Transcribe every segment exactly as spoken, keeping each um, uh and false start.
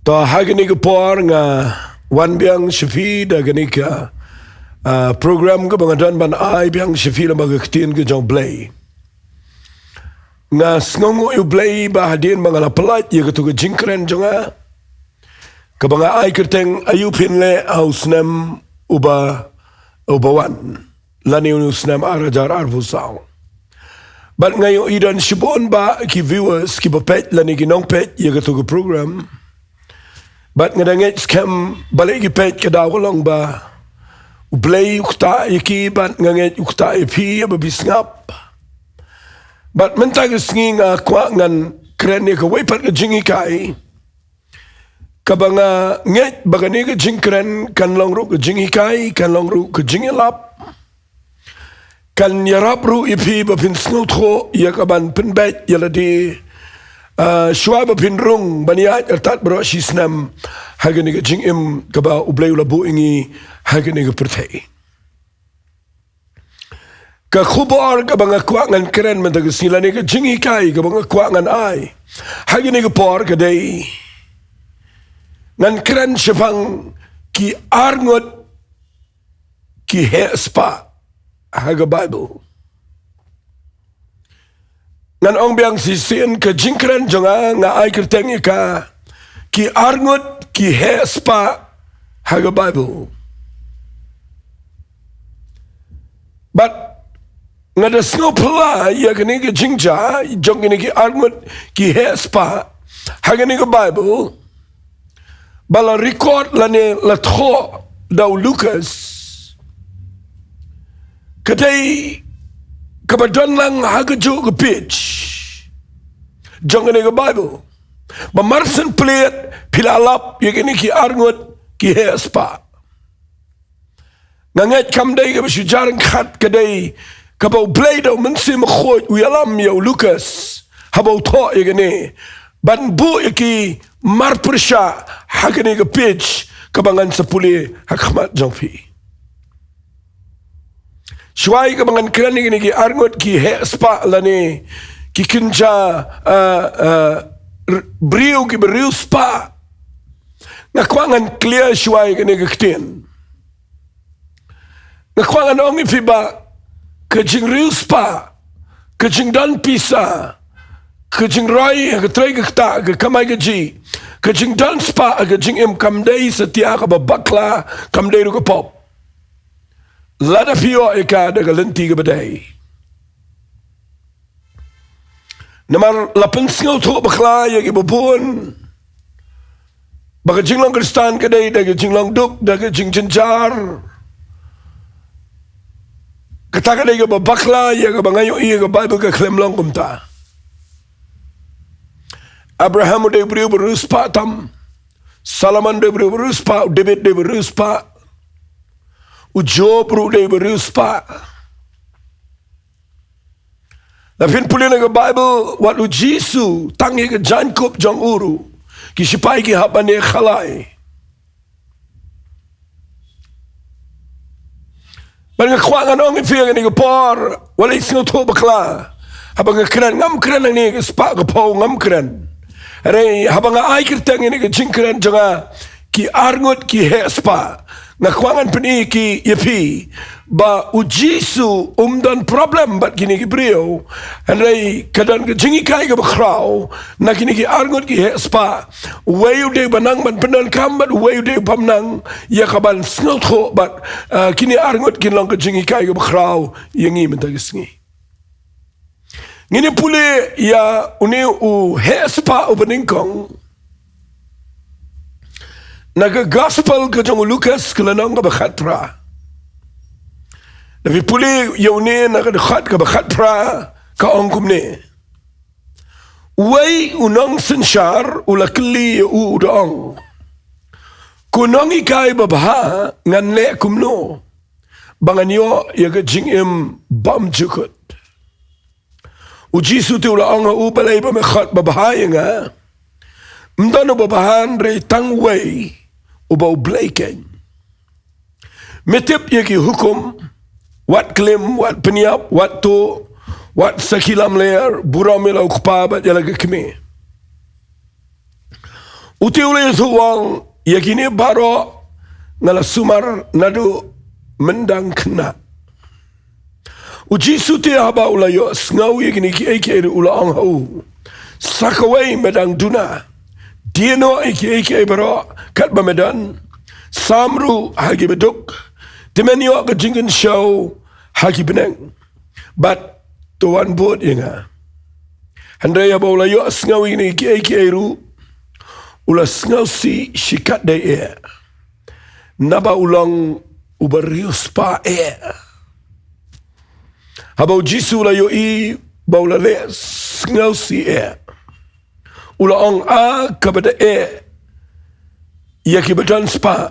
To, ha kane ka por nga wan biang sha phi da kane ka, ah, program kaba nga don ban ai biang sha phi lyngba ka ktien ka jong U Blei. Nga sngewnguh ïa U Blei ba hadien ba nga la pyllait ïa kato ka jingkren jong nga, kaba nga ai kyrteng Aïu Phin Leh ha u snem uba, uba wan, lane u snem ar hajar arphew saw. Bad nga ïohi don shibun bah ki viewers kiba peit lane ki nongpeit ïa kato ka program. Bad nga da ngeit skhem balei ki peit, ka daw ka long ba U Blei u ktah ïa ki, bad nga ngeit u ktah ïa phi ïa ba phi sngap. Bad mynta ka sngi nga kwah ngan kren ïa kawei pat ka jinghikai, kaba nga ngeit ba kane ka jingkren kan long ruh ka jinghikai, kan long ruh ka jingïalap, kan ïarap ruh ïa phi ba phin sngewthuh ïa kaban pynbeit ïa lade, ah, shuwa ba phin rung ban ïaid artat baroh shi snem ha kane ka jingim kaba U Blei u la buh ïa ngi ha kane ka pyrthei. Ka khubor kaba nga kwah ngan kren mynta ka sngi lane ka jinghikai kaba nga kwah ngan ai ha kane ka por ka dei, ngan kren shaphang ki arngut ki heh spah ha ka Bible. Ngan ong biang shisien, ka jingkren jong nga nga ai kyrteng ïa ka ki arngut ki heh spah ha ka Bible. Bad nga da sngewphylla ïa kane ka jingjia jong kine ki arngut ki heh spah ha kane ka Bible, ba la record lane la thoh da u Lukas, ka dei kaba don lang ha kajuh ka page jong kane ka Bible. Ba mar shen plied phi la lap ïa kine ki arngut ki heh spah. Nga ngeit kam dei kaba shu jar ryngkat, ka dei kaba U Blei da U Mynsiem Bakhuid u ïalam ïa u Lukas haba u thoh ïa kane, ban buh ïa ki marpyrshah ha kane ka page kaba ngan sa pule ha khmat jong phi. Shuwa ïa kaba ngan kren ïa kine ki arngut ki heh spah lane ki kynja, ah, ah, r-, briew kiba riewspah, nga kwah ngan clear shuwa ïa kane ka ktien. Nga kwah ngan ong ïa phi ba ka jingriewspah, ka jingdon pisa, ka jingroi ha ka trei ka ktah, ka kamai kajih, ka jingdon spah ha ka jingim kam dei satia kaba bakla, kam dei ruh ka pop. Lada phi ïoh ïa ka da ka lynti kaba dei. Namar la pynsngewthuh bakla ïa kiba bun ba ka jinglong Khristan ka dei da ka jinglong duk, da ka jingjynjar. Kata ka dei kaba bakla ïa kaba nga ïohi ïa ka Bible ka khlem long kumta. Abraham u dei u briew ba riewspah tam. Solomon u dei u briew ba riewspah, u David u dei ba riewspah. U Job ruh u dei ba riewspah. Lada phin pule na ka Bible, wat u Jisu tang ïa ka jaiñkup jong u ruh ki sipai ki hap ban ïakhalai. Bad nga kwah ngan ong ïa phi ha kane ka por, wat leit sngewthuh bakla haba nga kren, ngam kren nangne ka spah ka phew, ngam kren. Hynrei haba nga ai kyrteng ïa kane ka jingkren jong nga ki arngut ki heh spah, nga kwah ngan pyni ïa phi ba u Jisu um don problem bad kine ki briew. Hynrei ka don ka jinghikai kaba khraw na kine ki arngut ki heh spah. Uwei u dei ba nang ban pyndonkam bad uwei u dei u bym nang, ïa kaban sngewthuh bad, ah, kine arngut kin long ka jinghikai kaba khraw ïa ngi mynta ka sngi. Ngin ïa pule ïa une u heh spah uba nyngkong na ka Gospel ka jong u Lukas ka lynnong kaba khatphra. Lada phi pule ïa une na ka dkhot kaba khatphra, ka ong kumne: Uwei u nongsynshar u la kylli ïa u, u da ong: Ko nonghikai babha, ngan leh kumno ba ngan ïoh ïa ka jingim bymjukut? U Jisu te u la ong ha u: Balei ba me khot babha ïa nga? Ym don uba bha hynrei tang uwei, uba U Blei keiñ. Me tip ïa ki hukum: Wat klim, wat pynïap, wat tuh, wat sakhi lamler, burom ïa la u kpa bad ïa la ka kmie. Uti u la ïathuh u ong, ïa kine baroh nga la sumar naduh myndang khynnah. U Jisu te haba u la ïohsngew ïa kine kiei kiei ruh u la ong ha u, sa kawei me dang duna. Die noh ïa kiei kiei baroh katba me don, sam ruh ha ki baduk, te men ïoh ka jingkynshew ha ki bneng, bad to wan bud ïa nga. Hynrei haba u la ïohsngew ïa kine kiei kiei ruh u la sngewsih shikatdei eh, naba u long u bariewspah eh. Haba u Jisu u la ïohi ba u la leh sngewsih eh, u la ong, a kaba dei eh ïa ki badon spah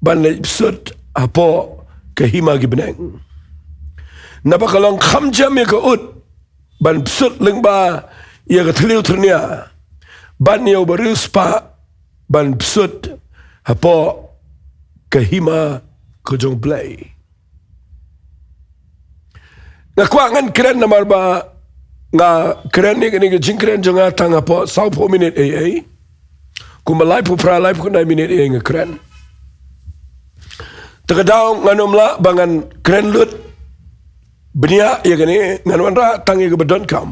ban leit bsut hapoh ka hima ki bneng. Naba ka long kham jem ïa ka ut ban bsut lyngba ïa ka thliew tyrnia ban ïa u bariewspah ban bsut hapoh ka hima ka jong U Blei. Nga kwah ngan kren namar ba nga kren ïa kane ka jingkren jong nga tang hapoh sawphew minit ei ei. Kumba laiphew phra, laiphew khyndai minit ei ei nga kren. Te ka daw ngan ym lah ba ngan kren lut bniah ïa kane, ngan wanrah tang ïa kaba donkam.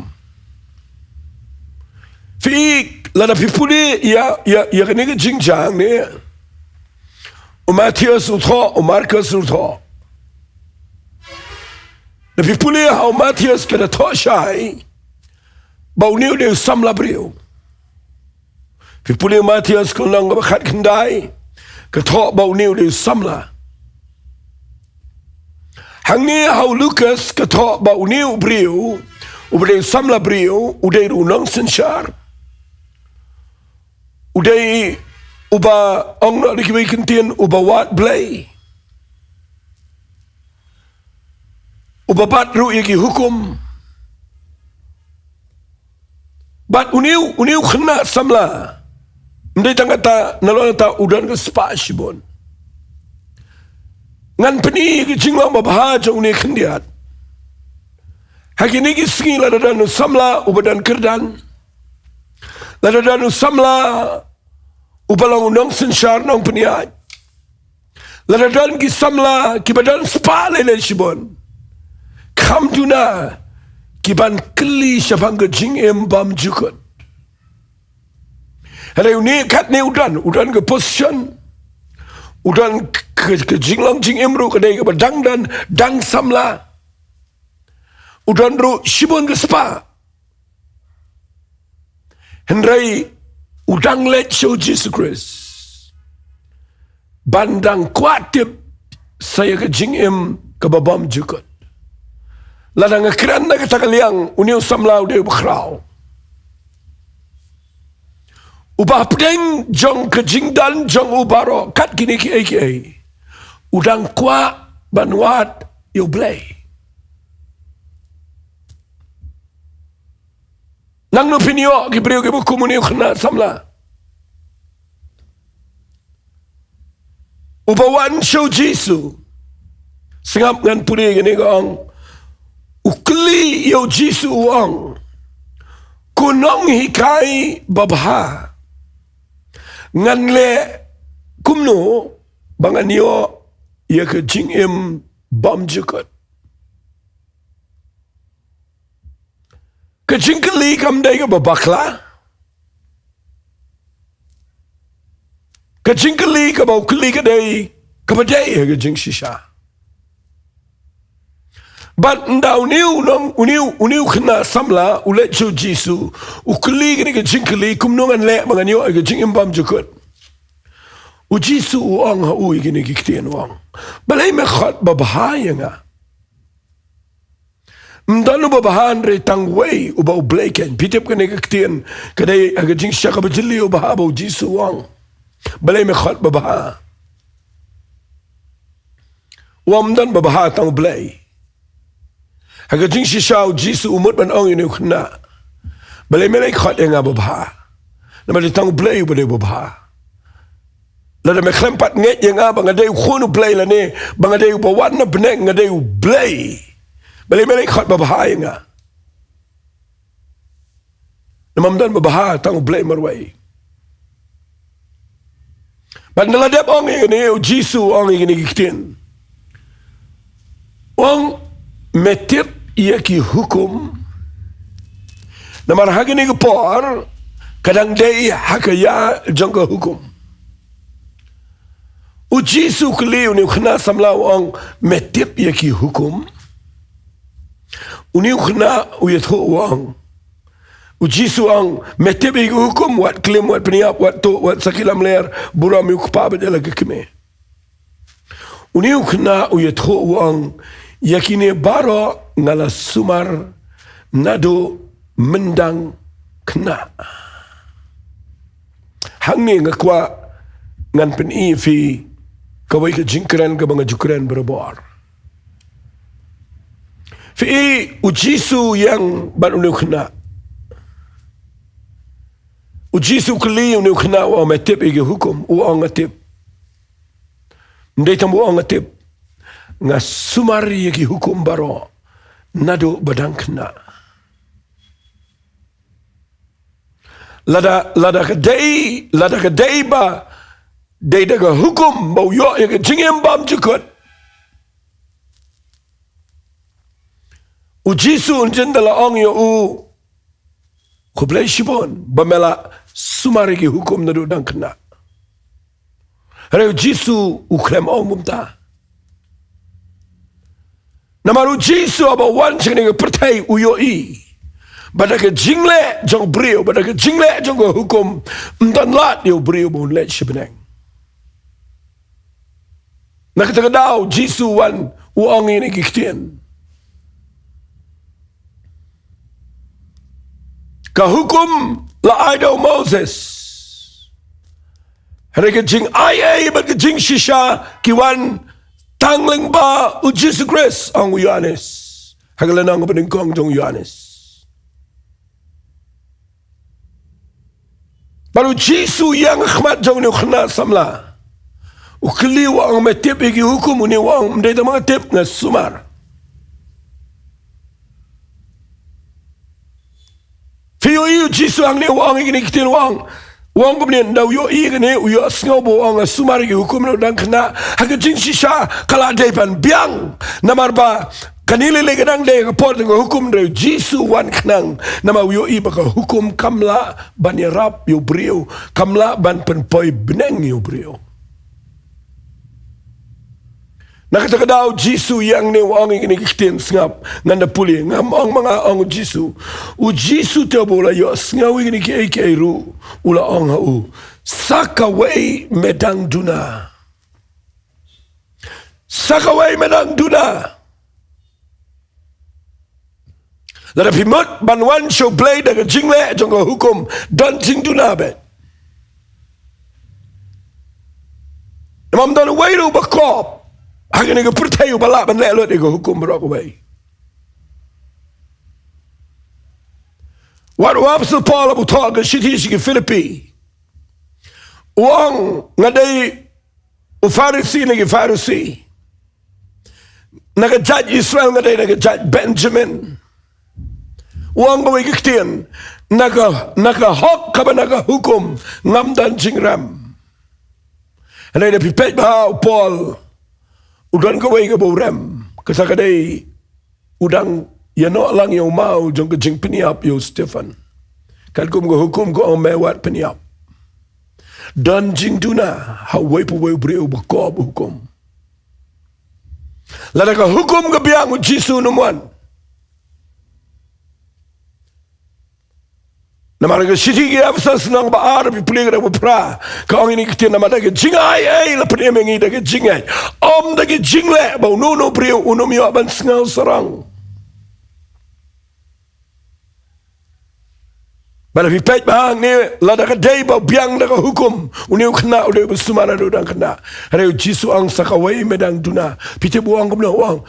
Phi, lada phi pule ïa, ïa, ïa kane ka jingjia hangne, u Mathaios u thoh, u Markos u thoh. Lada phi pule ha u Mathaios ka da thoh shai ba une u dei u samla briew. Phi pule u Mathaios ka lynnong kaba khatkhyndai, ka thoh ba une u dei u samla. Hangne ha u Lukas ka thoh ba une u briew uba dei u samla briew u dei ruh u nongsynshar, u dei uba ong noh da kiwei ki ktien uba wad Blei, uba bat ruh ïa ki hukum. Bad une u, une u khynnah samla, ym dei tang kata, nalor kata u don ka spah shibun. Ngan pyni ïa ka jinglong babha jong une khyndiat. Ha kine ki sngi lada don u samla uba don kyrdan, lada don u samla uba long u nongsynshar nongpynïaid, lada don ki samla kiba don spah lei lei shibun, kham duna ki ban kylli shaphang ka jingim bymjukut. Hynrei une katne u don, u don ka position, u don ka, ka jinglong jingim ruh ka dei kaba dang don, dang samla. U don ruh shibun ka spah. Hynrei u dang leit sha u Jisu Khrist ban dang kwah tip sa ïa ka jingim kaba bymjukut. Lada nga kren na kata ka liang, une u samla u dei uba khraw, uba hapdeng jong ka jingdon jong u baroh kat kine kiei kiei, u dang kwah ban wad ïa U Blei. Nangno phin ïoh ki briew kiba kum une u khynnah samla uba wan sha u Jisu? Sngap, ngan pule kane ka ong. U kylli ïa u Jisu u ong, ko nonghikai babha, ngan leh kumno ba ngan ïoh ïa ka jingim bymjukut? Ka jingkylli kam dei kaba bakla. Ka jingkylli kaba u kylli ka dei kaba dei ha ka jingshisha. Bad ynda une u nong, une u, une u khynnah samla u leit sha u Jisu, u kylli kane ka jingkylli, kumno ngan leh ba ngan ïoh ïa ka jingim bymjukut? U Jisu u ong ha u ïa kine ki ktien, u ong, balei me khot babha ïa nga? Ym don uba bha hynrei tang uwei, uba U Blei keiñ. Phi tip kane ka ktien ka dei ha ka jingshisha kaba jylliew babha ba u Jisu u ong, balei me khot babha? U ong ym don babha, tang U Blei. Ha ka jingshisha u Jisu u mut ban ong ïa une u khynnah, balei me leit khot ïa nga babha? Namar dei tang U Blei uba dei babha. Lada me khlem pat ngeit ïa nga ba nga dei u khun U Blei, lane ba nga dei uba wan na bneng, nga dei U Blei, balei me leit khot babha ïa nga? Namar ym don babha, tang U Blei marwei. Bad ynda la dep ong ïa kane, u Jisu u ong ïa kine ki ktien. U ong, me tip ïa ki hukum. Namar ha kane ka por, ka dang dei ha ka ïa jong ka hukum. U Jisu u kylli une u khynnah samla u ong, me tip ïa ki hukum. Une u khynnah u ïathuh u ong. U Jisu u ong, me tip ïa ki hukum, wat klim, wat pynïap, wat tuh, wat sakhi lamler, burom ïa u kpa bad ïa la ka kmie. Une u khynnah u ïathuh u ong, ïa kine baroh nga la sumar naduh myndang khynnah. Hangne nga kwah ngan pyni ïa phi kawei ka jingkren kaba nga ju kren barabor. Phi i, u Jisu u ïeng bad une u khynnah. U Jisu u kylli une u khynnah u ong, me tip ïa ki hukum, u ong, nga tip. Ym dei tang ba u ong nga tip. Nga sumar ïa ki hukum baroh naduh ba dang khynnah. Lada, lada ka dei, lada ka dei ba dei da ka hukum ba u ïoh ïa ka jingim bymjukut. U Jisu un jin da la ong ïa u, khublei shibun ba me la sumar ïa ki hukum naduh dang khynnah. Hynrei u Jisu u khlem ong kumta. Namar u Jisu haba u wan sha kane ka pyrthei u ïohi ba da ka jingleh jong u briew, ba da ka jingleh jong ka hukum, ym don lad ïa u briew ba un leit sha bneng. Na kata ka daw u Jisu u wan u ong ïa kine ki ktien. Ka hukum la ai da u Moses. Hynrei ka jingai ei bad ka jingshisha ki wan tang lyngba u Jisu Khrist, ong u Ïoannis. Ha ka lynnong kaba nyngkong jong u Ïoannis. Bad u Jisu u ïeng ha khmat jong une u khynnah samla. U kylli u ong, me tip ïa ki hukum? Une u ong, ym dei tang ba nga tip, nga sumar. Phi ïohi u Jisu hangne u ong ïa kine ki ktien u ong. U ong kumne, ynda u ïohi kane u ïohsngew ba u ong nga sumar ïa ki hukum naduh dang khynnah. Ha ka jingshisha ka la dei ban biang. Namar ba kane lei lei ka dang dei ka por jong ka hukum, hynrei u Jisu u wan khnang. Namar u ïohi ba ka hukum kam lah ban ïarap ïa u briew. Kam lah ban pynpoi bneng ïa u briew. Na kata ka daw u Jisu u ïeng ne u ong ïa kine ki ktien, sngap, ngan da pule, ngam ong ma nga, ong u Jisu. U Jisu te ba u la ïohsngew ïa kine kiei kiei ruh, u la ong ha u, sa kawei me dang duna. Sa kawei me dang duna. Lada phi mut ban wan sha U Blei da ka jingleh jong ka hukum, don jingduna beit. Namar ym don uwei ruh uba kop ha kane ka pyrthei uba lah ban leh lut ïa ka hukum baroh kawei. Wat u Apostol Paul haba u thoh ha ka shithi sha ki Philippi, u ong, nga dei u Pharisi na ki Pharisi. Na ka jait Israel nga dei na ka jait Benjamin. U ong kawei ka ktien, na ka, na ka hok kaba na ka hukum ngam don jingrem. Hynrei lada phi peit bha ha u Paul, u don kawei kaba u rem, kata ka dei u dang ïanoh lang ïa u maw jong ka jingpynïap ïa u Stephen. Katkum ka hukum ka ong me wat pynïap. Don jingduna ha uwei pa uwei u briew uba kop hukum. Lada ka hukum ka biang, u Jisu un ym wan. Namar ka shithi ki Ephesos lynnong ba ar, phi pule ka dkhot ba phra, ka ong ïa kine ki ktien, namar da ka jingai ei la pynim ïa ngi da ka jingngeit, ym da ka jingleh, ba uno uno u briew un ym ïoh ban sngew sarong. Bad lada phi peit bha hangne, lada ka dei ba biang da ka hukum, une u khynnah u dei uba sumar naduh u dang khynnah. Hynrei u Jisu u ong sa kawei me dang duna. Phi tip u ong kumno? U ong,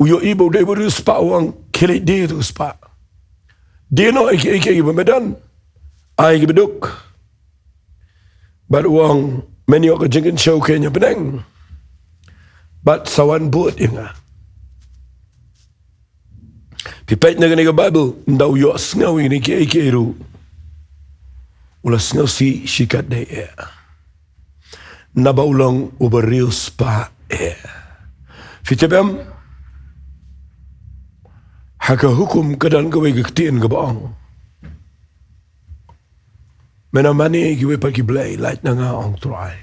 u ïohi ba u dei u riewspah, u ong, khie leit die ïa uta u spah. Die noh ïa kiei kiei kiba me don. Ai kiba duk. Bad u ong, men ïoh ka jingkynshew keiñ ha bneng. Bad sa wan bud ïa nga. Phi peit na kane ka Baibl, ynda u ïohsngew ïa kine kiei kiei ruh, u la sngewsih shi katdei eh. naba u long uba riewspah eh. Phi tip em, ha ka Hukum ka don kawei ka ktien kaba ong, men ym mane ïa kiwei pat ki blei, lait na nga, ong Trai.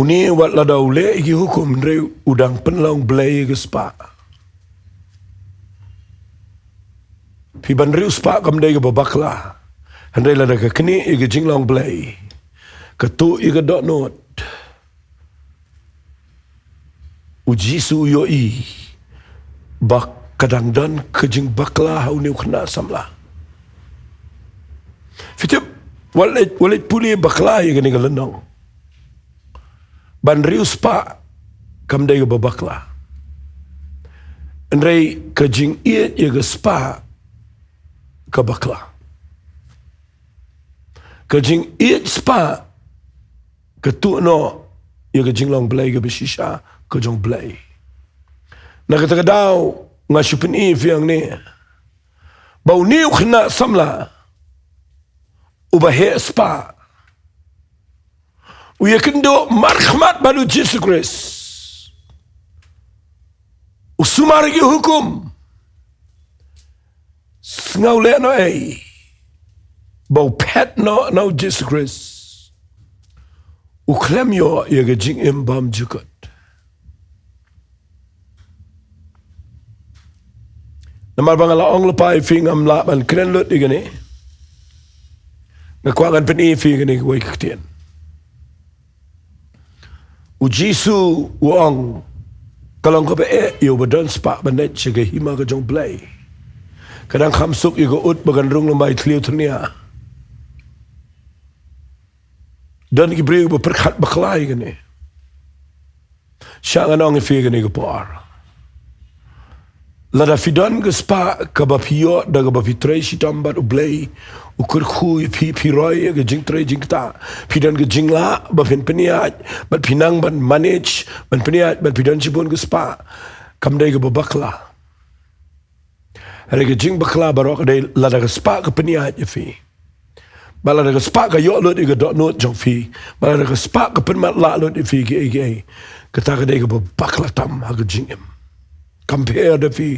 Une wat lada u leh ïa ki hukum hynrei u dang pynlong blei ïa ka spah. Phi ban riewspah kam dei kaba bakla. Hynrei lada ka knieh ïa ka jinglong blei, ka tuh ïa ka dohnud, u Jisu u ïohi ba ka dang don ka jingbakla ha une u khynnah samla. Phi tip, wat leit, wat leit pule bakla ïa kane ka lynnong. Ban riewspah kam dei kaba bakla. Hynrei ka jingïeit ïa ka spah ka bakla. Ka jingïeit spah ka tuh noh ïa ka jinglong blei kaba shisha ka jong U Blei. Na kata ka daw nga shu pyni ïa phi hangne ba une u khynnah samla uba heh spah u ïakynduh markhmat bad U Jisu Khrist. U sumar ïa ki hukum. Sngewlehnohei ba u phet noh na U Jisu Khrist. U khlem ïoh ïa ka jingim bymjukut. Namar ba nga la ong lypa ïa phi, ngam lah ban kren lut ïa kane. Nga kwah ngan pyni ïa phi kane kawei ka ktien. U Jisu u ong, ka long kaba eh ïa uba don spah ban leit sha ka hima ka jong U Blei. Ka dang kham suk ïa ka ut ba kan rung lyngba i thliew thnia. Don ki briew ba pyrkhat bakla ïa kane. Sha ngan ong ïa phi kane ka por, lada phi don ka spah kaba phi ïoh da kaba phi trei shitom bad U Blei u kyrkhu ïa phi, phi roi ïa ka jingtrei jingktah, phi don ka jinglah ba phin pynïaid bad phi nang ban manage, ban pynïaid bad phi don shibun ka spah, kam dei kaba bakla. Hynrei ka jingbakla baroh ka dei lada ka spah ka pynïaid ïa phi, bad lada ka spah ka ïoh lut ïa ka dohnud jong phi, bad lada ka spah ka pynmatlah lut ïa phi kiei kiei, kata ka dei kaba bakla tam ha ka jingim. Kam pher da phi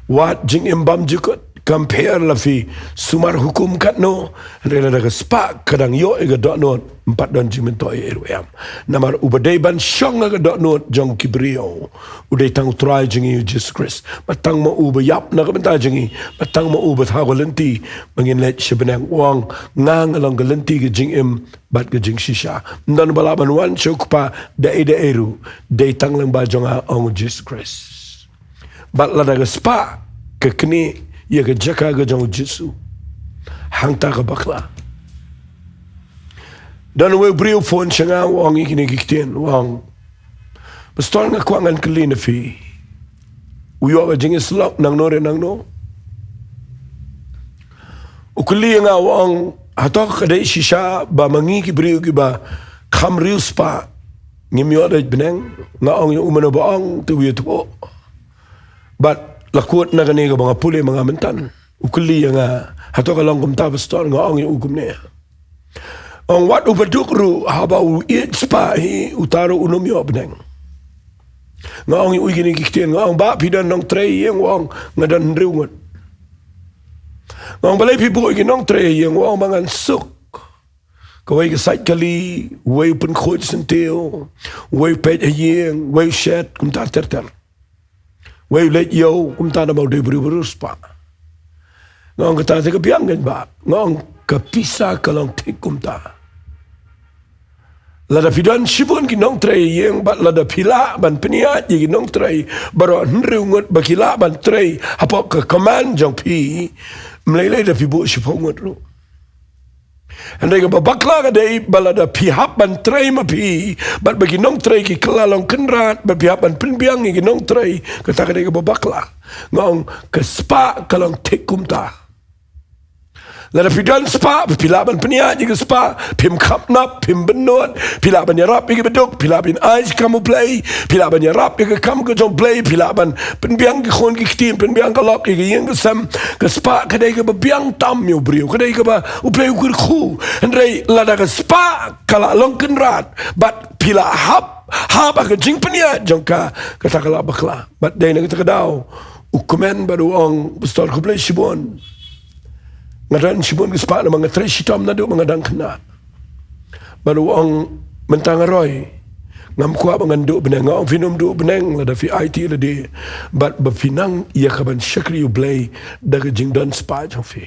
wad jingim bymjukut, kam pher la phi sumar hukum katno, hynrei lada ka spah ka dang ïoh ïa ka dohnud, ym pat don jingmyntoi ei ruh em. Namar uba dei ban shong ha ka dohnud jong ki briew u dei tang U Trai jong ngi U Jisu Khrist, bad tang ma u ba ïap na ka bynta jong ngi, bad tang ma u ba thaw ka lynti ba ngin leit sha bneng. U ong, nga nga long ka lynti, ka jingim bad ka jingshisha. Ym don ba lah ban wan sha U Kpa da ei da ei ruh, dei tang lyngba jong nga, ong U Jisu Khrist. Bad lada ka spah ka knieh ïa ka jaka ka jong U Jisu, hangta ka bakla. Don uwei u briew u phone sha nga, u ong ïa kine ki ktien, u ong, Pastor, nga kwah ngan kylli na phi. U ïoh ka jingïasyllok nangno re nangno. U kylli ïa nga, u ong, hato ka dei shisha ba ma ngi ki briew kiba kham riewspah ngim ïoh da bneng? Nga ong ïa u, mano ba ong, te u ïathuh. Bad la kut na kane kaba nga pule ma nga mynta. U kylli ïa nga, hato ka long kumta, Pastor? Nga ong ïa u kumne, ong, wat uba duk ruh, haba u ïeit spah hi, uta ruh un ym ïoh bneng. Nga ong ïa u kine ki ktien, nga ong, bah, phi don nongtrei ïing? U ong, nga don hynriew ngut. Nga ong, balei phi buh ïa ki nongtrei ïing? U ong, ba ngan suk. Kawei ka sait kali, uwei u pynkhuid syntiew, uwei u peit ha ïing, uwei u shet, kumta ter ter. Uwei u leit ïew, kumta namar u dei u briew ba riewspah. Nga ong, kata te ka biang kein bah. Nga ong, ka pisa ka long thik kumta. Lada phi don shibun ki nongtrei ïing, bad lada phi lah ban pynïaid ïa ki nongtrei baroh hynriew ngut ba ki lah ban trei hapoh ka command jong phi, ym lei lei da phi buh shiphew ngut ruh. Hynrei kaba bakla ka dei ba lada phi hap ban trei ma phi, bad ba ki nongtrei ki kylla long kynrad, bad phi hap ban pynbiang ïa ki nongtrei, kata ka dei kaba bakla. Nga ong, ka spah ka long thik kumta. Lada phi don spah, phi lah ban pynïaid ïa ka spah, phim khapnap, phim bynnud, phi lah ban ïarap ïa ki baduk, phi lah ban ai kam u Blei, phi lah ban ïarap ïa ka kam ka jong u Blei, phi lah ban pynbiang ki khun ki kti, pynbiang ka lok ïa ka ïing ka sem. Ka spah ka dei kaba biang tam ïa u briew, ka dei kaba u Blei u kyrkhu. Hynrei lada ka spah ka la long kynrad bad phi la hap, hap ha ka jingpynïaid jong ka, kata ka la bakla. Bad dei na kata ka daw u kmen bad u ong, Pastor, khublei shibun. Nga don shibun ka spah namar nga trei shitom naduh ba nga dang khynnah. Bad u ong, mynta nga roi, ngam kwah ba ngan duh bneng. Nga ong, phin ym duh bneng lada phi aiti lade. Bad ba phi nang ïa ka ban shakri u Blei da ka jingdon spah jong phi.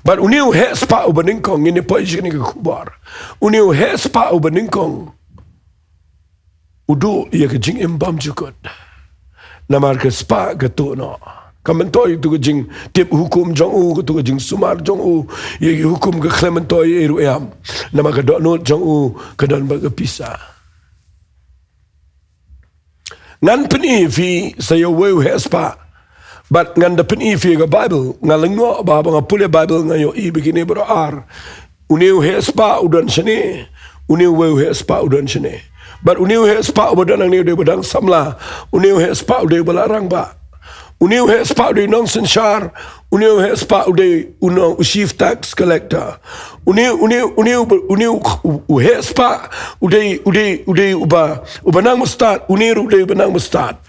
Bad une u heh spah uba nyngkong, ngin ïa poi sha kane ka khubor. Une u heh spah uba nyngkong u duh ïa ka jingim bymjukut. Namar ka spah ka tuh noh. Ka myntoi ïa ka tu ka jingtip hukum jong u, ka tu ka jingsumar jong u ïa ki hukum, ka khlem myntoi ei ruh ei. Namar ka dohnud jong u ka don bad ka pisa. Ngan pyni ïa phi sa ïa uwei u heh spah. Bad ngan da pyni ïa phi ka Baibl, nga lyngngoh ba haba nga pule Baibl nga ïohi ba kine baroh ar. Une u heh spah u don shane, une uwei u heh spah u don shane. Bad une u heh spah uba don hangne u dei uba dang samla, une u heh spah u dei uba la rangbah. Une u heh spah u dei u nongsynshar, une u heh spah u dei u nong, u chief tax collector. Une, une, une, u, une u, u, u heh spah u dei, u dei, u dei uba, uba nang bastad, une ruh u dei uba nang bastad.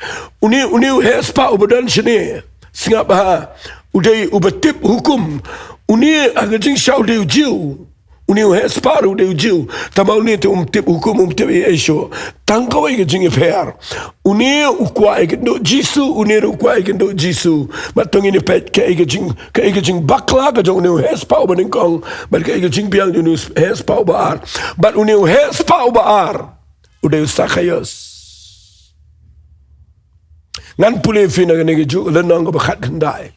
Une, une u heh spah uba don shane, sngap bha, u dei uba tip hukum. Une ha ka jingshisha u dei u Jiw. Une u heh spah ruh u dei u Jiw. Tangba une te um tip hukum, um tip ei ei shuh. Tang kawei ka jingïapher. Une u kwah ïakynduh Jisu, une ruh u kwah ïakynduh Jisu. Bad to ngin ïa peit kaei ka jing, kaei ka jingbakla ka jong une u heh spah uba nyngkong bad kaei ka jingbiang jong une u heh spah uba ar. Bad une u heh spah uba ar u dei u Sakhaios. Ngan pule ïa phi na kane kajuh ka lynnong kaba khatkhyndai.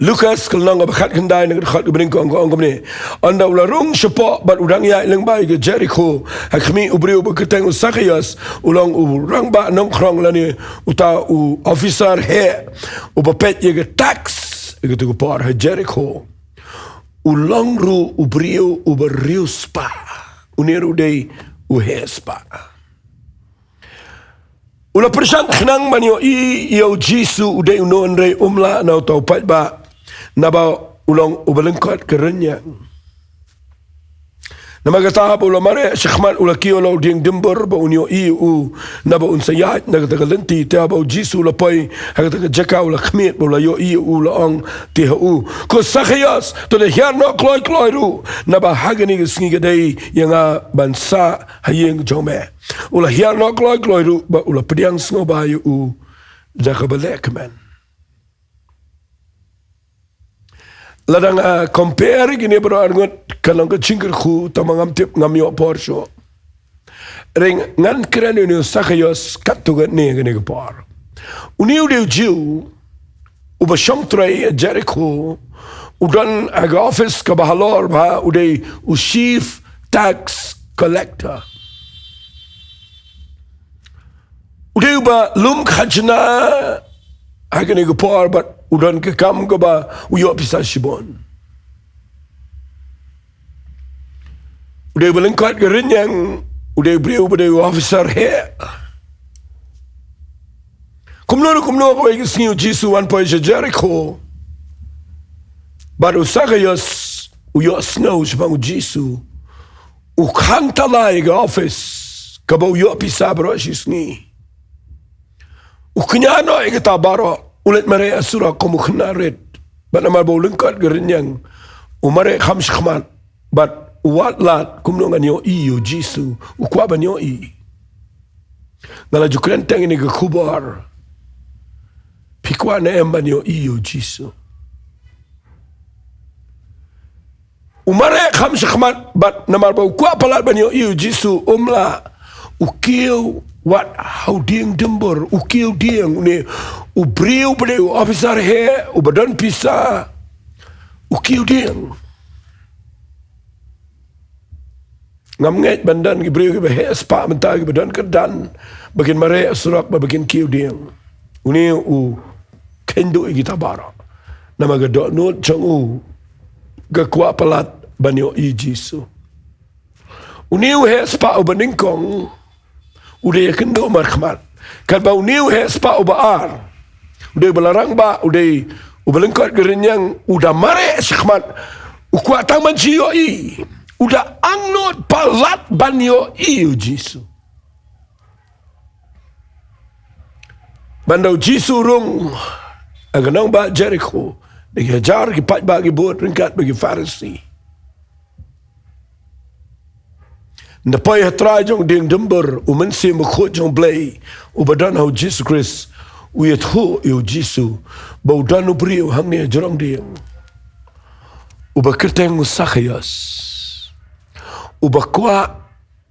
Lukas ka lynnong kaba khatkhyndai na ka dkhot kaba nyngkong ka ong kumne. Ynda u la rung shapoh bad u dang ïaid lyngba ïa ka Jerikho, ha khmih u briew uba kyrteng u Sakhaios, u long u rangbah nongkhrong lane uta u officer heh uba peit ïa ka tax ïa katu ka por ha Jerikho. U long ruh u briew uba riewspah. Une ruh u dei u heh spah. U la pyrshang khnang ban ïohi ïa u Jisu u dei uno, hynrei um lah na uta u paidbah, naba u long uba lyngkot ka rynïeng. Namar kata haba u la mareh shakhmat u la kiew la u dieng dymbur ba un ïohi ïa u, naba un sa ïaid na kata ka lynti. Te haba u Jisu u la poi ha kata ka jaka u la khmied bad u la ïohi ïa u, u la ong te ha u, ko Sakhaios, to da hiar noh kloi kloi ruh, naba ha kane ka sngi ka dei ïa nga ban sah ha ïing jong me. U la hiar noh kloi kloi ruh bad u la pdiang sngewbha ïa u da kaba lehkmen. Lada nga compare kine baroh arngut, ka long ka jingkyrkhu, tangba ngam tip, ngam ïoh por shuh. Hynrei ngan kren ïa une u Sakhaios katto katne kane ka por. Une u dei u Jiw uba shong trei ha Jerikho, u don ha ka office kaba halor bha, u dei u chief tax collector. U dei uba lum khajna ha kane ka por bad u don ka kam kaba u ïoh pisa shibun. U dei uba lyngkot ka rynïeng, u dei u briew uba dei u officer heh. Kumno ruh kumno, kawei ka sngi u Jisu u wan poi sha Jerikho. Bad u Sakhaios u ïohsngew shaphang u Jisu. U khang tala ïa ka office kaba u ïoh pisa baroh shi sngi. U kñia noh ïa kata baroh, u leit mareh ha surok kum u khynnah rit. Bad namar ba u lyngkot ka rynïeng, u mareh kham shakhmat. Bad u wad lad kumno ngan ïohi ïa u Jisu, u kwah ban ïohi. Nga la ju kren tang ïa kane ka khubor. Phi kwah ne em ban ïohi ïa u Jisu? U mareh kham shakhmat bad namar ba u kwah palat ban ïohi ïa u Jisu, um lah. U kiew wat ha u dieng dymbur, u kiew dieng, une u briew uba dei u officer heh uba don pisa. U kiew dieng. Ngam ngeit ban don ki briew kiba heh spah mynta kiba don kyrdan ba kin mareh surok bad ba kin kiew dieng. Une u kheiñ duh ïa kita baroh. Namar ka dohnud jong u ka kwah palat ban ïohi Jisu. Une u heh spah uba nyngkong u dei ïakynduh markhmat. Katba une u heh spah uba ar u dei uba la rangbah, u dei uba lyngkot ka rynïeng, u da mareh shakhmat. U kwah tang ban shu ïohi. U da angnud palat ban ïohi ïa u Jisu. Ban da u Jisu u rung ha ka nongbah Jerikho da ki hajar ki paidbah ki bud ryngkat bad ki Pharisi. Ynda poi ha trai jong dieng Dumbur, u Mynsiem Bakhuid jong U Blei uba don ha u Jisu Khrist u ïathuh ïa u Jisu ba u don u briew hangne ha jrong dieng uba kyrteng u Sakhaios, uba kwah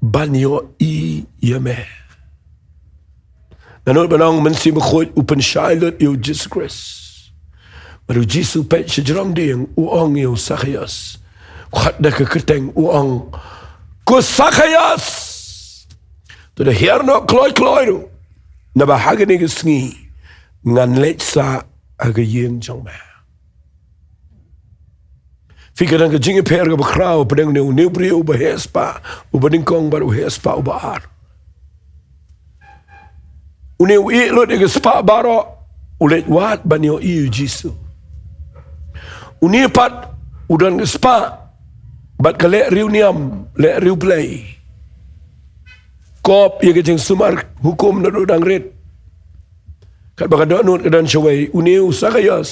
ban ïohi ïa me. Nga nud ban ong, u Mynsiem Bakhuid u pynshai lut ïa u Jisu Khrist. Bad u Jisu u peit sha jrong dieng, u ong ïa u Sakhaios, u khot da ka kyrteng, u ong, ko Sakhaios, to da hiar noh kloi kloi ruh, naba ha kane ka sngi ngan leit sah ha ka ïing jong me. Phi, ka don ka jingïapher kaba khraw hapdeng une u briew uba heh spah uba nyngkong bad u heh spah uba ar. Une u ïeh lut ïa ka spah baroh, u leit wad ban ïohi ïa u Jisu. Une pat u don ka spah bad ka leh riewniam, leh riewblei, kop ïa ka jingsumar hukum naduh dang rit. Katba ka dohnud ka don shawei, une u Sakhaios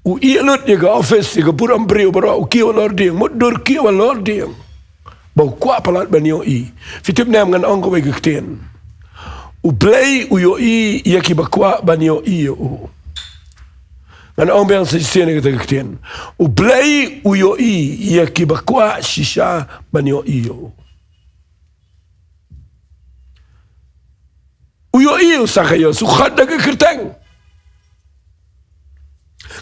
u ïeh lut ïa ka office, ïa ka burom briew baroh, u kiew halor dieng, mutdur kiew halor dieng, ba u kwah palat ban ïohi. Phi tip ne em, ngan ong kawei ka ktien: U Blei u ïohi ïa kiba kwah ban ïohi ïa u. Ngan ong biang sa shisien ïa kata ka ktien: U Blei u ïohi ïa kiba kwah shisha ban ïohi ïa u. U ïohi ïa u Sakhaios, u khot da ka kyrteng.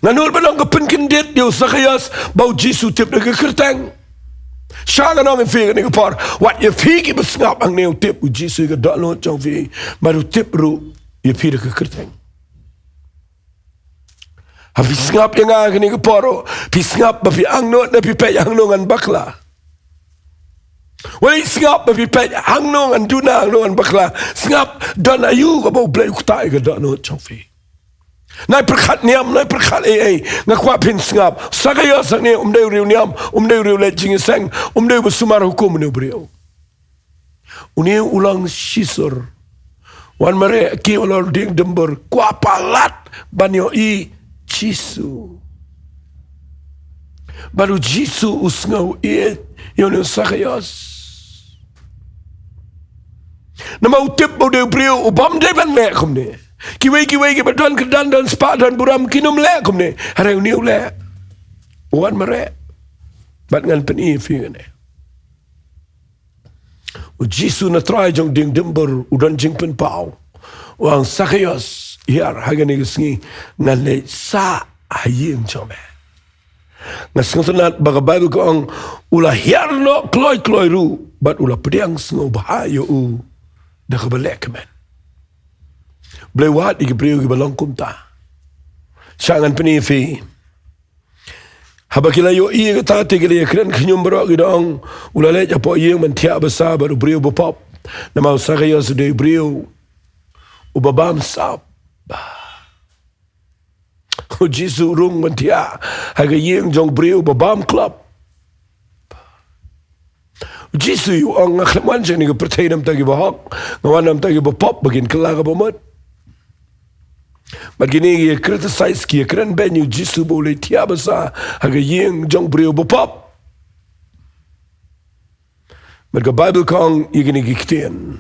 Nga nud ban ong, ka pynkyndit ïa u Sakhaios ba u Jisu u tip da ka kyrteng. Sha ngan ong ïa phi kane ka por, wat ïa phi kiba sngap hangne, u tip u Jisu ïa ka dohnud jong phi, bad u tip ruh ïa phi da ka kyrteng. Ha phi sngap ïa nga kane ka por, phi sngap ba phi angnud, ne phi peit hangno ngan bakla? Wat ïa sngap ba phi peit hangno ngan duna, hangno ngan bakla. Sngap, don aïu kaba U Blei u ktah ïa ka dohnud jong phi. Nai pyrkhat niam, nai pyrkhat ei ei, nga kwah phin sngap. Sakhaios hangne um dei u riewniam, um dei u riewleit jingïaseng, um dei uba sumar hukum, une u briew. Une u long shisur. Wan mareh, kiew halor dieng Dumbur, kwah palat ban ïohi Jisu. Bad u Jisu u sngew ïeit ïa une u Sakhaios. Namar u tip ba u dei u briew u bym dei ban leh kumne. Kiwei kiwei kiba don kyrdan, don spah, don burom, kin ym leh kumne. Hynrei une u leh. U wan mareh. Bad ngan pyni ïa phi kane. U Jisu na trai jong dieng Dumbur u don jingpynpaw. U ong, Sakhaios, hiar, ha kane ka sngi ngan leit sah ha ïing jong me. Nga sngewtynnat ba ka Baibl ka ong, u la hiar noh kloi kloi ruh, bad u la pdiang sngewbha ïa u da kaba leh kmen. U Blei u wad ïa ki briew kiba long kumta. Sha ngan pyni ïa phi. Haba ki la ïohi ïa kata, te ki la ïakren khñium baroh, ki da ong, u la leit hapoh ïing ban thiah basa bad u briew bapop. Namar u Sakhaios u dei u briew uba bamsap. U Jisu u rung ban thiah ha ka ïing jong u briew uba bamklop. U Jisu u ong, nga khlem wan sha kane ka pyrthei na bynta kiba hok, nga wan na bynta kiba pop, ba kin kylla kaba mut. Bad kine ki ïa criticize, ki ïa kren beiñ ïa u Jisu ba u leit thiah basa ha ka ïing jong u briew bapop. Bad ka Baibl ka ong ïa kine ki ktien: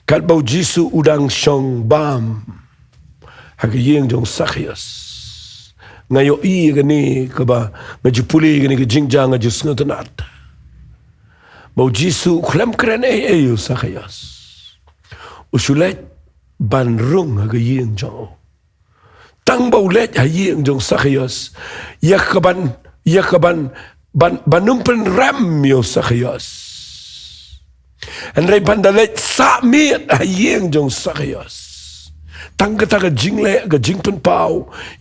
Katba u Jisu u dang shong bam ha ka ïing jong u Sakhaios, nga ïohi ïa kane kaba, nga ju pule ïa kane ka jingjia, nga ju sngewtynnat ba u Jisu u khlem kren ei ei ïa u Sakhaios. U shu leit ban rung ha ka ïing jong u. Tang ba u leit ha ïing jong u Sakhaios, ïa kaban, ïa kaban, ban, ban ym pynrem ïa u Sakhaios. Hynrei ban da leit sah miet ha ïing jong u Sakhaios, Tang kata ka jingleh, ka jingpynpaw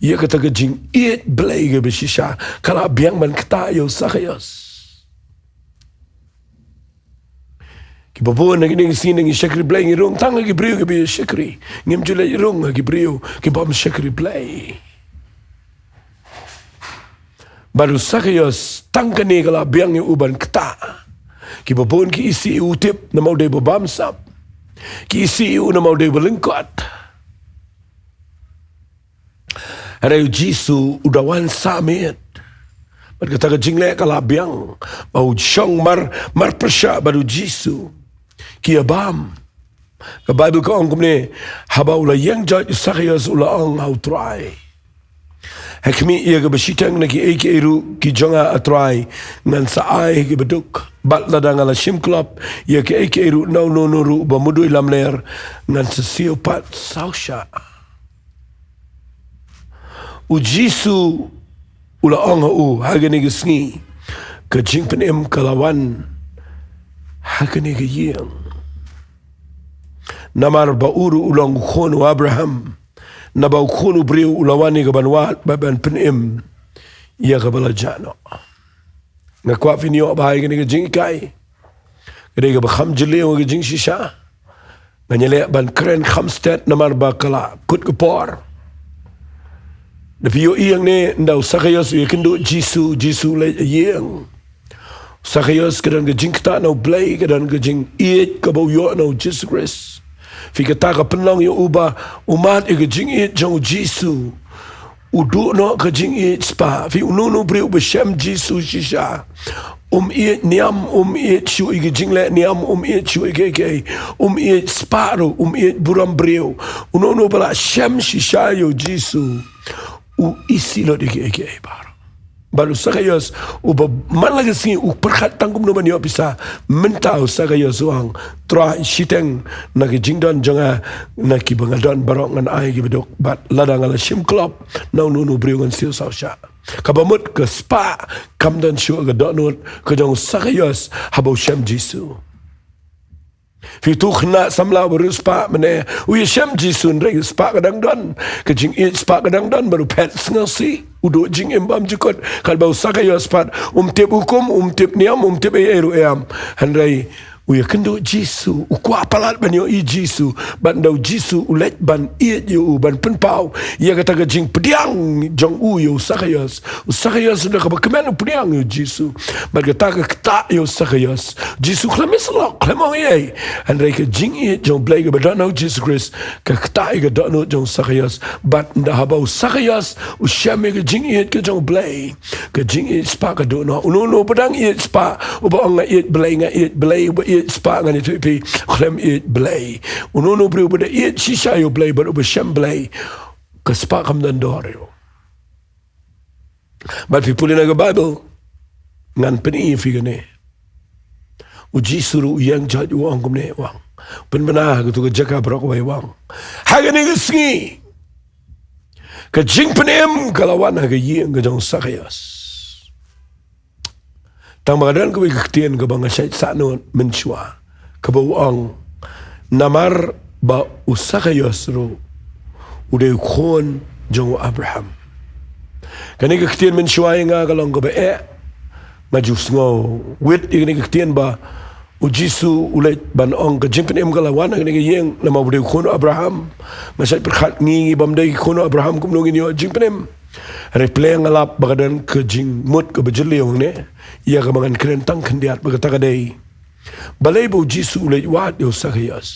ïa kata ka jingïeit Blei kaba shisha ka la biang ban ktah ïa u Sakaios. Kiba bun na kine ki sngi ngi shakri Blei, ngi rung tang ha ki briew kiba ïa shakri. Ngim ju leit rung ha ki briew ki bym shakri Blei. Bad u Sakaios, tang kane ka la biang ïa u ban ktah. Kiba bun ki isih ïa u tip namar u dei ba bamsap. Ki isih ïa u namar u dei ba lyngkot. Hynrei u Jisu u da wan sah miet. Bad kata ka jingleh ka la biang ba u shong mar, mar pyrshah bad u Jisu. Ki ïa bam. Ka Baibl ka ong kumne, haba u la ïeng joit u Sakaios u la ong ha u Trai, "Heh khmih ïa kaba shiteng na kiei kiei ruh ki jong nga, a Trai, ngan sa ai ha kiba duk. Bad lada nga la shim klop ïa kiei kiei ruh na uno uno ruh ba mudui lamler, ngan sa siew pat saw shah." U Jisu u la ong ha u, ha kane ka sngi ka jingpynim ka la wan ha kane ka ïing. Namar ba u ruh u long u khun u Abraham. Naba u Khun u briew u la wan ïa ka ban wad bad ban pynim ïa kaba la jah noh. Nga kwah phin ïoh ba ha kane ka jinghikai, ka dei kaba kham jylliew ka jingshisha. Ngan ïaleh ban kren kham stet namar ba ka la kut ka por. Da phi ïohi hangne, ynda u Sakaios u ïakynduh Jisu, Jisu u leit ha ïing. Sakaios, ka don ka jingktah na u Blei, ka don ka jingïeit kaba u ïoh na u Jisu Khrist. Phi, kata ka pynlong ïa u ba u mad ïa ka jingïeit jong u Jisu. U duh noh ka jingïeit spah. Phi, uno uno u briew ba shem Jisu shisha, um ïeit niam, um ïeit shuh ïa ka jingleh niam, um ïeit shuh ïa kiei kiei, um ïeit spah ruh, um ïeit burom briew. Uno uno ba la shem shisha ïa u Jisu, u isih lut ïa kiei kiei baroh. Bad u Sakaios, uba man la ka sngi u pyrkhat tang kumno ban ïoh pisa, mynta u Sakaios u ong, "Trai, shiteng na ki jingdon jong nga, na kiba nga don baroh ngan ai kiba duk, bad lada nga la shim klop na uno uno u briew ngan siew saw shah." Kaba mut ka spah kam don shuh ha ka dohnud ka jong u Sakaios haba u shem Jisu. Phi, utu u khynnah samla uba riewspah mynne, u ïashem Jisu hynrei ka spah ka dang don. Ka jingïeit spah ka dang don, bad u phet sngewsih, u duh jingim bymjukut. Katba u Sakaios pat um tip hukum, um tip niam, um tip ei ei ruh em. Hynrei u ïakynduh Jisu, u kwah palat ban ïohi Jisu, bad ynda u Jisu u leit ban ïeit ïa u, ban pynpaw ïa kata ka jingpdiang jong u ïa u Sakaios. U Sakaios u da kaba kmen u pdiang ïa u Jisu. Bad kata ka ktah ïa u Sakaios. Jisu khlem ïasyllok, khlem ong ei ei. Hynrei ka jingïeit jong u Blei kaba don ha u Jisu Khrist ka ktah ïa ka dohnud jong u Sakaios. Bad ynda haba u Sakaios u shem ïa ka jingïeit ka jong u Blei, ka jingïeit spah ka duh noh. Uno uno uba dang ïeit spah, uba ong, "Nga ïeit Blei, nga ïeit Blei," uba ïeit spah, ngan ïathuh ïa phi, khlem ïeit Blei. Uno uno u briew uba da ïeit shisha ïa u Blei bad uba shem Blei, ka spah kam don dor ïa u. Bad phi pule na ka Baibl, ngan pyni ïa phi kane. U Jisu ruh u ïeng joit, u ong kumne, u ong, pynbna ha katu ka jaka baroh kaba u ong. Ha kane ka sngi ka jingpynim ka la wan ha ka ïing ka jong u Sakaios. Tang ba ka don kawei ka ktien kaba nga shait sahnud mynshuwa, kaba u ong, namar ba u Sakaios ruh u dei u khun jong u Abraham. Kane ka ktien mynshuwa ïa nga ka long kaba eh. Nga ju sngewwit ïa kane ka ktien ba u Jisu u leit ban ong ka jingpynim ka la wan ha kane ka ïing namar u dei u khun u Abraham. Nga shait pyrkhat, ngi, ngi bym dei ki khun u Abraham, kumno ngin ïoh jingpynim? Hynrei pyrshang, nga lap ba ka don ka jingmut kaba jylliew hangne ïa kaba ngan kren tang khyndiat, ba kata ka dei, balei ba u Jisu u leit wad ïa u Sakaios?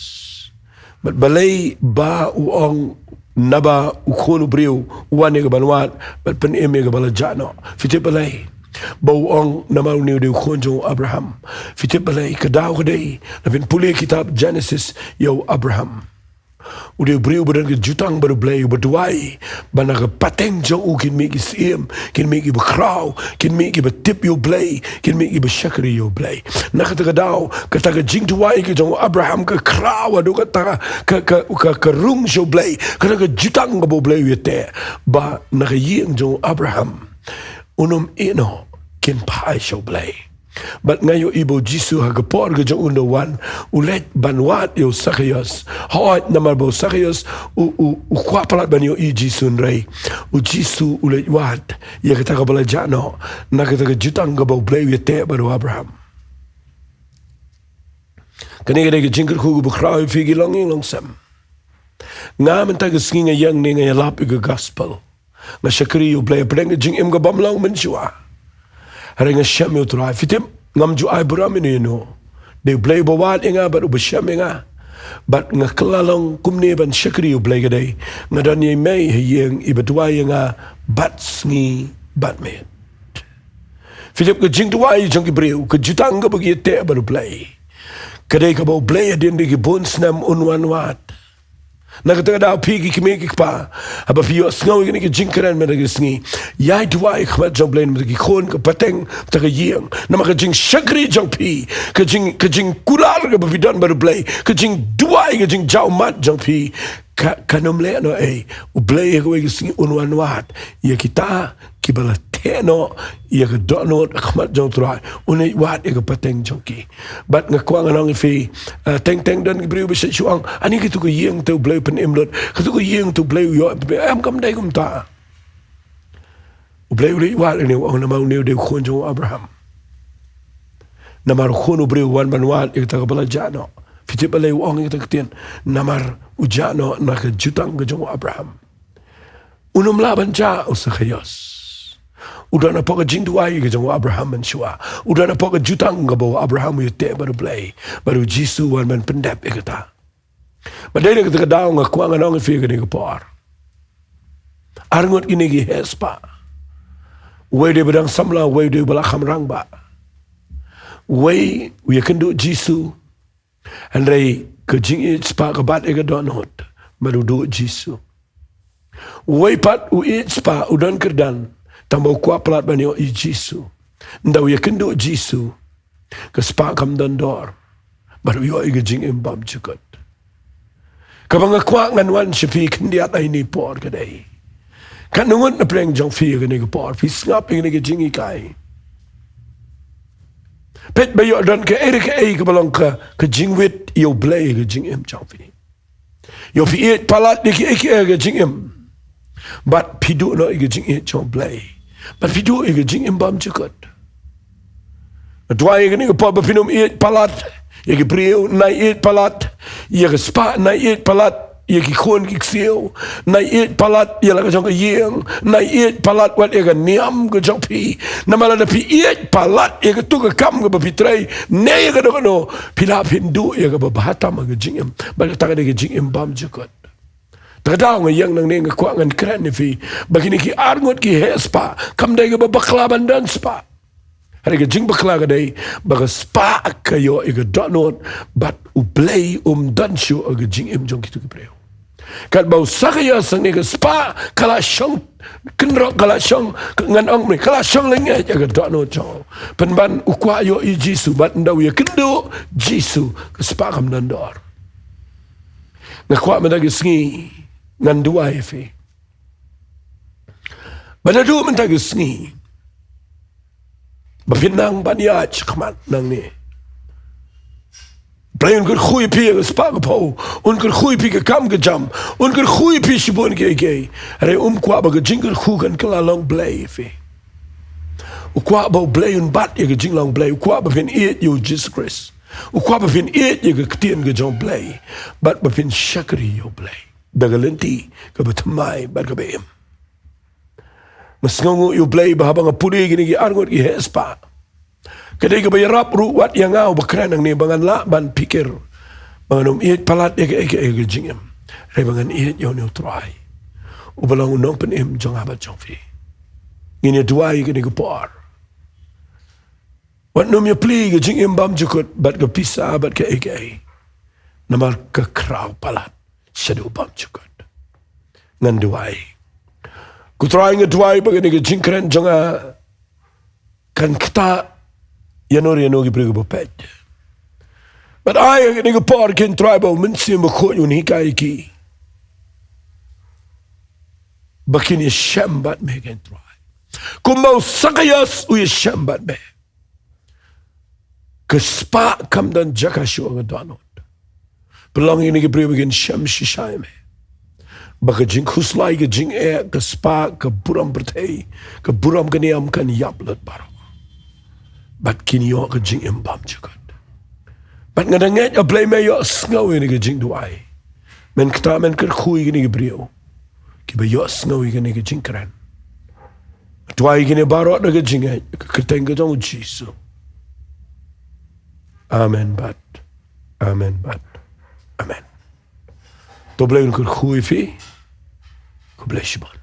Bad balei ba u ong, naba u Khun u briew u wan ïa ka ban wad bad pynim ïa kaba la jah noh? Phi tip balei ba u ong namar une u dei u khun jong u Abraham? Phi tip balei? Ka daw ka dei, lada phin pule kitab Jenesis ïa u Abraham, u dei u briew ba don ka jutang bad u Blei, uba duwai ba na ka pateng jong u kin mih ki syiem, kin mih kiba khraw, kin mih kiba tip ïa u Blei, kin mih kiba shakri ïa u Blei. Na kata ka daw, kata ka jingduwai ka jong u Abraham ka khraw haduh katta ka, ka, ka, ka rung sha u Blei. Kata ka jutang kaba u Blei u ïateh, ba na ka ïing jong u Abraham un ym ïehnoh, kin phai sha u Blei. Bad nga ïohi ba u Jisu ha ka por ka jong u, u wan, u leit ban wad ïa u Sakhaios. Hooid, namar ba u Sakhaios u, u, u kwah palat ban ïohi Jisu, hynrei u Jisu u leit wad ïa kata kaba la jah noh na kata ka jutang kaba U Blei u ïateh bad u Abraham. Kane ka dei ka jingkyrkhu kaba khraw ïa phi ki longïing longsem. Nga mynta ka sngi nga ïeng ne nga ïalap ïa ka gospel. Nga shakri ïa U Blei hapdeng ka jingim ka bym long mynshuwa. Hynrei nga shem ïa U Trai. Phi tip, ngam ju ai burom ïano ïano. Dei U Blei uba wad ïa nga bad uba shem ïa nga. Bad nga kylla long kumne ban shakri ïa U Blei, ka dei nga don ïa i mei ha ïing iba duwai ïa nga bad sngi bad miet. Phi tip, ka jingduwai jong ki briew, ka jutang kaba ki ïateh bad U Blei, ka dei kaba U Blei hadien ki bun snem un wan wad. Na kata ka daw, phi ki kmie ki kpa, haba phi ïohsngew ïa kane ka jingkren mynta ka sngi, ïai duwai ha khmat jong U Blei namar ki khun, ka pateng, bad ka ïing. Namar ka jingshakri jong phi, ka jing, ka jingkular kaba phi don bad U Blei, ka jingduwai, ka jingjaw ummat jong phi, ka, kan ym leh noh ei. U Blei ha kawei ka sngi un wan wad ïa kita kiba la theh noh ïa ka dohnud ha khmat jong U Trai. Un leit wad ïa ka pateng jong ki. Bad nga kwah ngan ong ïa phi, ah, teng teng don ki briew ba shu ong, ani katu ka ïing te U Blei u pynim lut, katu ka ïing te U Blei u ïoh, em, kam dei kumta. U Blei u leit wad ïa une, u ong, namar une u dei u khun jong u Abraham. Namar u Khun u briew u wan ban wad ïa kata kaba la jah noh. Phi tip balei u ong ïa kata ka ktien, namar u jah noh na ka jutang ka jong u Abraham. Un ym lah ban jah u Sakhaios. U don hapoh ka jingduwai ka jong u Abraham mynshuwa. U don hapoh ka jutang kaba u Abraham u ïateh bad U Blei. Bad u Jisu u wan ban pyndep ïa kata. Bad dei na kata ka daw nga kwah ngan ong ïa phi ha kane ka por, arngut kine ki heh spah. Uwei u dei ba dang samla, uwei u dei ba la kham rangbah. Uwei u ïakynduh Jisu, hynrei ka jingïeit spah ka bat ïa ka dohnud, bad u duh Jisu. Uwei pat u ïeit spah, u don kyrdan, tang ba u kwah palat ban ïohi Jisu. Ynda u ïakynduh Jisu, ka spah kam don dor, bad u ïoh ïa ka jingim bymjukut. Kaba nga kwah ngan wan sha phi khyndiat ha kane ka por ka dei, katno ngut na pdeng jong phi ha kane ka por phi sngap ïa kane ka jinghikai? Peit ba ïoh don kaei re kaei kaba long ka, ka jingwit ïa U Blei ha ka jingim jong phi. Ïoh phi ïeit palat ïa kiei kiei ha ka jingim, bad phi duh noh ïa ka jingïeit jong U Blei, bad phi duh ïa ka jingim bymjukut. Nga duwai ha kane ka por ba phin ym ïeit palat ïa ki briew, nai ïeit palat ïa ka spah, nai ïeit palat ïa ki khun ki ksiew, nai ïeit palat ïa la ka jong ka ïing, nai ïeit palat wat ïa ka niam ka jong phi. Namar lada phi ïeit palat ïa katu ka kam kaba phi trei, ne ïa kano kano, phi lah phin duh ïa kaba bha tam ha ka jingim, bad kata ka dei ka jingim bymjukut. Te ka daw nga ïeng nangne nga kwah ngan kren ïa phi ba kine ki arngut ki heh spah kam dei kaba bakla ban don spah. Hynrei ka jingbakla ka dei ba ka spah ka ïoh ïa ka dohnud, bad U Blei um don shuh ha ka jingim jong kitu ki briew. Katba u Sakhaios hangne ka spah ka la shong kynroh, ka la shong, ngan ong mynne, ka la shong lyngngoh ïa ka dohnud jong u. Pynban u kwah ïohi Jisu, bad ynda u ïakynduh Jisu, ka spah kam don dor. Nga kwah mynta ka sngi ngan duwai ïa phi, ba naduh mynta ka sngi ba phin nang ban ïaid shakhmat nangne, Blei un kyrkhu ïa phi ha ka spah ka phew, un kyrkhu ïa phi ka kam ka jam, un kyrkhu ïa phi shibun kiei kiei. Hynrei um kwah ba ka jingkyrkhu kan kylla long Blei ïa phi. U kwah ba U Blei un bat ïa ka jinglong Blei. U kwah ba phin ïeit ïa u Jisu Khrist. U kwah ba phin ïeit ïa ka ktien ka jong U Blei, bad ba phin shakri ïa U Blei da ka lynti kaba thymmai bad kaba im. Nga sngewnguh ïa U Blei ba haba nga pule ïa kine ki arngut ki heh spah, ka dei kaba ïarap ruh wat ïa nga uba kren hangne ba ngan lah ban pyrkhat ba ngan ym ïeit palat ïa kaei kaei ha ka jingim, hynrei ba ngan ïeit ïa une U Trai uba long U Nongpynim jong nga bad jong phi. Ngin ïa duwai ha kane ka por. Wat nym ïa plie ïa ka jingim bymjukut bad ka pisa bad kaei kaei, namar ka khraw palat shaduh bymjukut. Ngan duwai. Ko Trai, nga duwai ba kane ka jingkren jong nga kan ktah ïano ïano ki briew kiba peit. Bad ai ha kane ka por, ko Trai, ba U Mynsiem Bakhuid un hikai ïa ki ba kin ïashem bad me, ko Trai, kumba u Sakhaios u ïashem bad me. Ka spah kam don jaka shuh ha ka dohnud. Pynlong ïa kine ki briew ba kin shem shisha ïa me. Ba ka jingkhuslai, ka jingeh, ka spah, ka burom pyrthei, ka burom ka niam kan ïap lut baroh. Bad kin ïoh ka jingim bymjukut. Bad nga da ngeit, A Blei, me ïohsngew ïa kine ki jingduwai. Men kata, men kyrkhu ïa kine ki briew kiba ïohsngew ïa kine ki jingkren. Duwai ïa kine baroh da ka jingngeit, ha ka kyrteng ka jong U Jisu. Amen bad amen bad amen. To Blei un kyrkhu ïa phi. Khublei shibun.